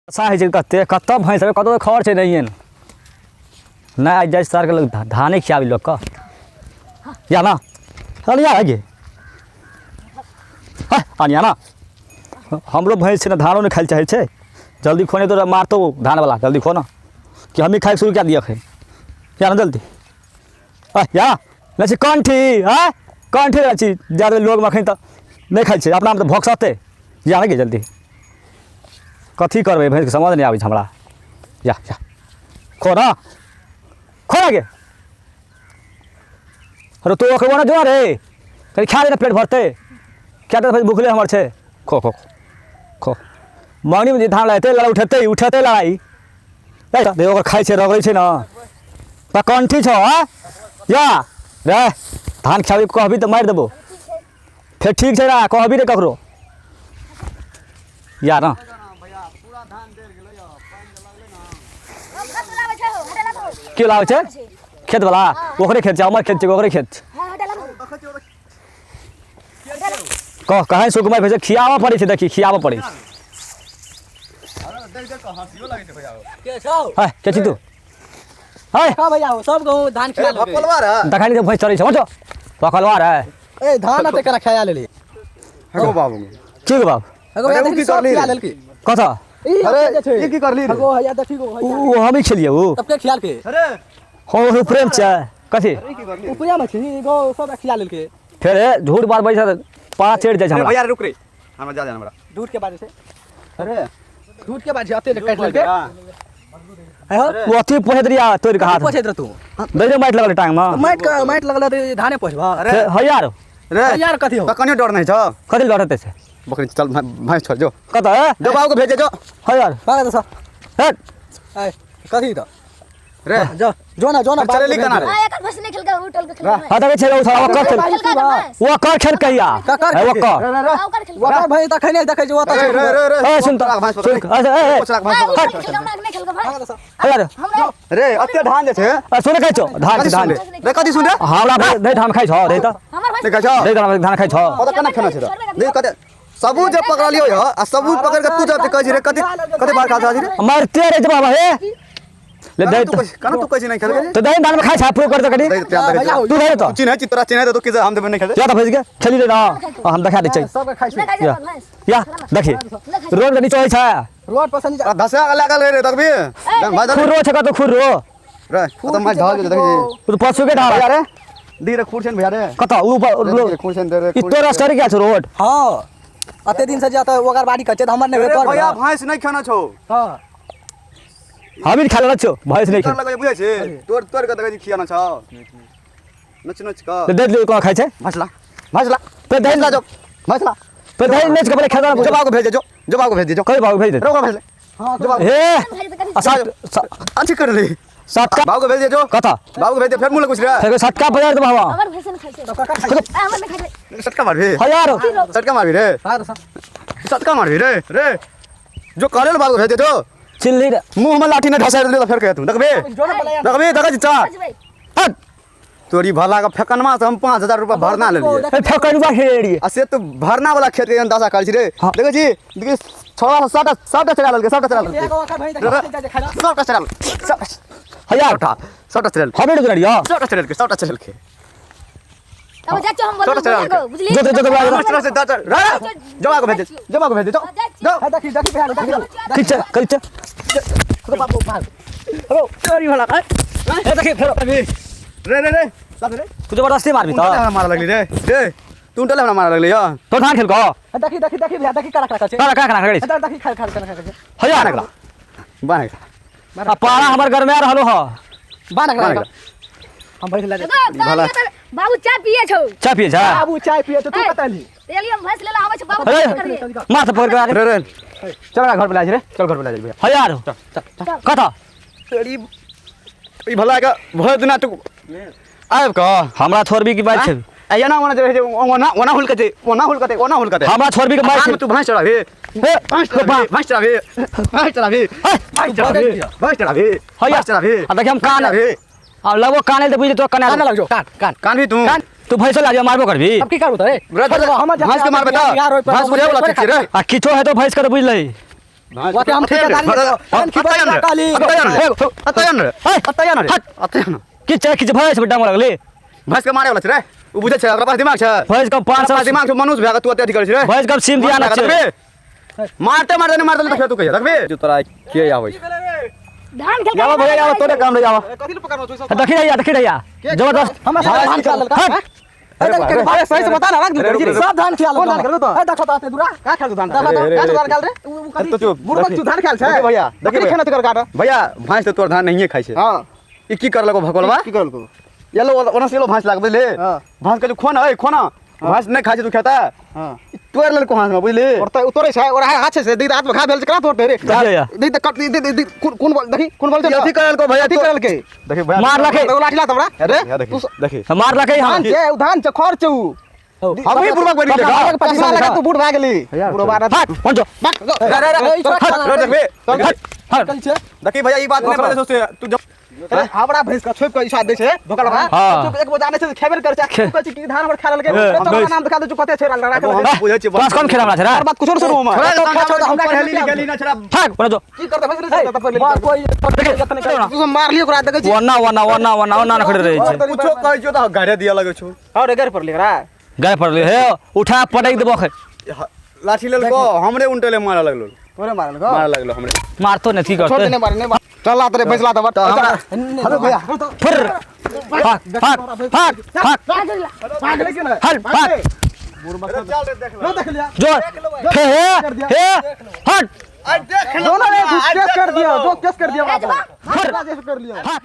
वर्षा होइ छै कते कतऽ भैंस हेबै कतौ खबर छै नहिए ने। नहि आइ जाइ सरके लोक धाने खियाबी लोकके या ना चल या गे है आनिया ना हमरो भैंस छै ने धानो नहि खाइ लए चाहै छै जल्दी खो नहि तो मारतौ धानवला जल्दी खो ना कि हमही खाइके शुरू कए दिअ एखन या ना जल्दी है या लै छी कंठी है कंठी लै छी जादा लोगमे एखन तऽ नहि खाइ छै अपनामे तऽ भोकसतै या ने गे जल्दी कथी करबै भैंसके समझ नहि आबै छै हमरा या या खो ना खो ना गे अरे तू ओकरो ना जो रे कनि खा ले ने पेट भरतै क्या तऽ भूखले हमर छै खो खो खो मगनीमे जे धान लगेतै लड़ाइ उठेतै उठेतै लड़ाइ ए ओकर खाइ छै रगड़ै छै ने तऽ कंठी छौ आँ या रे धान खेबी कहबी तऽ मारि देबो फेर ठीक छै रा कहबी रे ककरो या ना के लाबै छै खेत वाला ओकरे खेत छै हमर खेत छै ओकरे खेत छै कह कहीं सुकुमार भेजे खियाबऽ पड़ै छै देखी खियाबऽ पड़ै छै है के छी तू है का भैया हो सब गहूँ धान खिया लेलकै। भपलवा रहा देखा नहीं भैंस चरै छै मचो पकलवा रहे ए धान अते करा खिया लेली हगो बाबू ठीक बाब हगो भैया अरे उ देखी की सब करली खिया रे? लेलकी कथा ई अरे जे छै। ई की करली रे? हगो भैया देखी गो भैया ओ हम ही खेलिए ओ तब के खियाल के अरे हो हो प्रेम छै कथी ई की करली उपरिया में छी गो सब खिया लेलके फेर ए, झूठ बात बजै छै पाँच चढ़ि जाइ छै अरे हमरा भैया रुक रे हमरा जा जाना हमरा दूध के बाजे छै अरे दूध के बाजे अते काटि लेलके है हो ओ अथी पोछैत रहिया तोड़ि के हाथ पोछैत रह तू दै रे माटि लगल टांग में माटि के माटि लगल तऽ धाने पोछबा अरे फेर है यार रे यार कथी हो तो कनियो डर नहीं छ कथी लड़ते छै बकरी चल भैंस छोड़ जो कतऽ ए? जो बाबू के भेजे जो है यार भाग दे सर हट ए कथी तऽ रे जो जो ना जो ना चलेली केना रे? एकर भैंस नहीं खेलका उठल के खेलका हाँ देखै छै ओ साला ओकर खेल खेलका के भैंस ओकर खेल कहिया ककर है खेल? ओकर रे रे रे ओकर खेलका ओकर भाई तऽ खैने देखै छै ओतऽ रे रे रे रे ए सुन तऽ भैंस पकड़ सुन अच्छा ए ए पोछलाक भैंस आ, पकड़ उठल के खेलका हमरा नहीं खेलका भाग भैंस दे सर है यार हमरा रे अते धान जे छै ए, सुन खाइ छौ धान कथी छै सुन धान रे रे कथी सुन रे हमरा नहीं धान खाइ छौ रे तऽ हमर भैंस नहीं खाइ छौ नहीं धान धान खाइ छौ ओतऽ केना खेना छै रे कते सबूत जे पकड़लियो ह आ सबूत पकड़ के तू जब कहै छी रे कथी कथी बार खा छी रे मरते रे जब हे ले दे केना तू कहै केना तू कहै छी नहीं खेल तो दही धान में खाइ छा प्रूव कर दे कनी दे प्यार दे तू दे तो चिन्है छी तोरा चिन्है तो किस हम देबे नहीं खेले या तो भेज के खेली ले ना हम देखा दै छै सबके खाइ छै नहीं खाइ या छै भैंस या देखी रोड के नीचे होइ छै रोड पर से नीचा धसा लागल रे देखबी भाई खुरो छै कतौ खुरो रे ओ त माछ धऽ गेल देखी तो पशु के ढाल भैया रे दी रे खुर छैन भैया रे कतौ ऊपर खुर छैन रे ई तोरा सर गया छै रोड हाँ अते दिन से जाता ओकर बाड़ी कच्चे तऽ हमर नहि अरे तोर भैया भैंस नहीं खाना छौ हाँ हम ही खा लेना छौ भैंस नहीं तोर खा लगे बुझै छी तोर तोर के देखै छी खियाना छौ नच नच क दे दे कोना खाइ छै भैंस ला भैंस ला पे दही ला जो भैंस ला पे दही नच के पहिले खेदा जो बाबू के भेज दे जो जो बाबू के भेज दे जो कई बाबू भेज दे रोका भेज ले हाँ जो बाबू हे भैंस कथी आ सात अच्छी कर ले सातका बाबू के भेज दे जो कथा बाबू के भेज दे फेर मुंह लग घुस रे फेर सातका बजार दे बाबा हमर भैंस नहीं खाइ छै तो काका खाइ छै। आ, हमर नहीं खाइ छै सटका मारबी है यार सटका मारबी रे भाग दे सर सटका मारबी रे रे जो कहले ने बाबू के भेज दे जो चिल्ली रे मुंह में लाठी ने ढसा दे तो फेर कहे तू देखबे जो ना बोला देखबे देखै छी चा बजबै हट तोरी भला के फेकनमा से हम 5000 रुपया भरना लेलिए ए फेकनुआ खेड़ी आ से तो भरना वाला खेत के अंदाजा कर छी रे हाँ। देखै छी देखी छोड़ा साटा साटा चढ़ा लेलकै साटा चढ़ा लेलकै एगो ओकर भाई तऽ खाइ छै सबटा चढ़ा लेलकै है यार सबटा सबटा चढ़ा लेलकै हमें रुक रही सबटा चढ़ा लेलकै सबटा चढ़ा लेलकै तब जा हम छोटा चढ़ा बोलबो बुझली जो जो जो चढ़ा से दस रे जमा को भेज दे जमा को भेज दे जाओ जाओ है देखी देखी भैया देखी ठीक छै करी छै बाबू भाग तोरी भला ए देखी फेर रे रे रे लाथ रे तू जबरदस्ती मारबी तू त हमरा मारा लगली रे रे तू टले हमरा मारा लगली यो तो धान खेल को है देखी देखी देखी भैया देखी करा करा छै करा करा करा है देखी खा खा खा खा है यार बान बान आ पारा हमर घर में आ रहलो ह बाना बान करा हम भैंस ले भला। बाबू चाय पिए छौ चाय पिए जा बाबू चाय पिए तो तू कतऽ ली तेली हम भैंस लेला आबै छौ बाबू अरे। की करिए मार से पकड़ के आ रे रे चल घर पे ला रे चल घर पे ला भैया है यार कथा तोरी ई भला के भर दिना तू आब का हमरा छोड़बी की बात छै आ एना ओना जे रहै छै ओना ओना हुलकते ओना हुलकते ओना हुलकते हमरा छोड़बी के बात छै तू भैंस चढ़ाबे ए भैंस चढ़ाबे भैंस चढ़ाबे भैंस चढ़ाबे भैंस चढ़ाबे भैंस चढ़ाबे है यार भैंस चढ़ाबे आ देखी हम कान चढ़ाबे आ लगो कान त बुझ तो कना कान लग जो कान कान कान भी तू तू भैंसो लाजियो मारबो करबी अब की करू त रे भैंस के मारबे त भैंस बुझे वाला चीज रे आ किछो है तो भैंस के तो बुझ लही ओते हम ठेकेदारी कहली। की छै की भैंस बेटा मर गेली। भैंस के मारे वाला छै रे, उ बुझै छै, ओकरा पास दिमाग छै। भैंस के 5 साल दिमाग छै, मनुष्य भए के तू एते अथी करै छै रे। भैंस के सीम दिया ना छै। मारते मारते नहीं मारते तो तू कहिया देखबे जो तोरा के आबै छै। धान खेल जाओ भैया जाओ, तोरे काम ले जाओ। कथि ले पकड़नो छै? देखी रहिया, देखी रहिया जबरदस्त। हमरा सब धान खिया लेलका। अरे सही से बता ना, रख दे सब धान खिया लेलका। कोन धान खेलको? ए देखो त आते दूरा का खेल धान? का धान खेल रे? उ कथि बुढ़बक तू धान खेल छै भैया? देखी खाना तकर काट भैया, भैंस त तोर धान नहिए खाइ छै। हां ई की करलको भकोलबा? की करलको? येलो ओना से येलो भैंस लाग बुझले। भैंस के खोना ए खोना, भैंस नहीं खाइ छै तू खेता। हां तोड़ लेलको हाथ में बुझली। और त उतरे छै और हाथ छै से दी हाथ में घा भेल छै, कना तोड़ते रे? दी त कट दी दी कोन बोल देखी कोन बोल अथी करलको भैया, अथी करलके देखी भैया मार लके तो लाठी ला तबरा रे देखी देखी मार लके। धान छै उ, धान छै खर छै उ। हम ही बुढ़बा बनि गेलै। चश्मा लगा तू बूढ़ भए गेली बुढ़बा रे। हट पहुंचो बाक रे रे रे देखबे। हट देखी भैया ई बात नहीं बोले सोचे तू। अरे हमरा भैंस के छोप के इसा दै छै धोखा लगा एक बजे आनै छै खेबे कर छै, तू कहै छै कि धान हमर खा लेलकै। तोरा नाम दिखा दे कते छै राख। हम बुझै छी बस कौन खेला हमरा छै रे? और बात कुछो सुनू हम हमरा पढ़ली लिखली ना छड़ा। हट पहुंचो। की करते भैंस रे त पहिले कोई तू मार लियो ओकरा देखै छी। वना वना वना वना वना खड़े रहै छै। कुछो कहै छौ त गाड़े दिया लगै छौ। और गाड़े पर लेकरा गाड़े पर ले हे उठा पटक देबो खे। लाठी लेलको हमरे उल्टेले मारे लगलो। तोरे मारे लगलो? मारे लगलो हमरे। मारतो ने की करते? छोड़ दे, मारे नहीं चल ला तेरे भैंस ला दे। हेलो भैया फुर भाग भाग भाग भाग भाग ले के ना हट भाग चल रे देख लो देख लिया जो हे हे हट आ देख दोनों ने केस कर दिया, जो केस कर दिया बाप फुर कर लिया। भाग।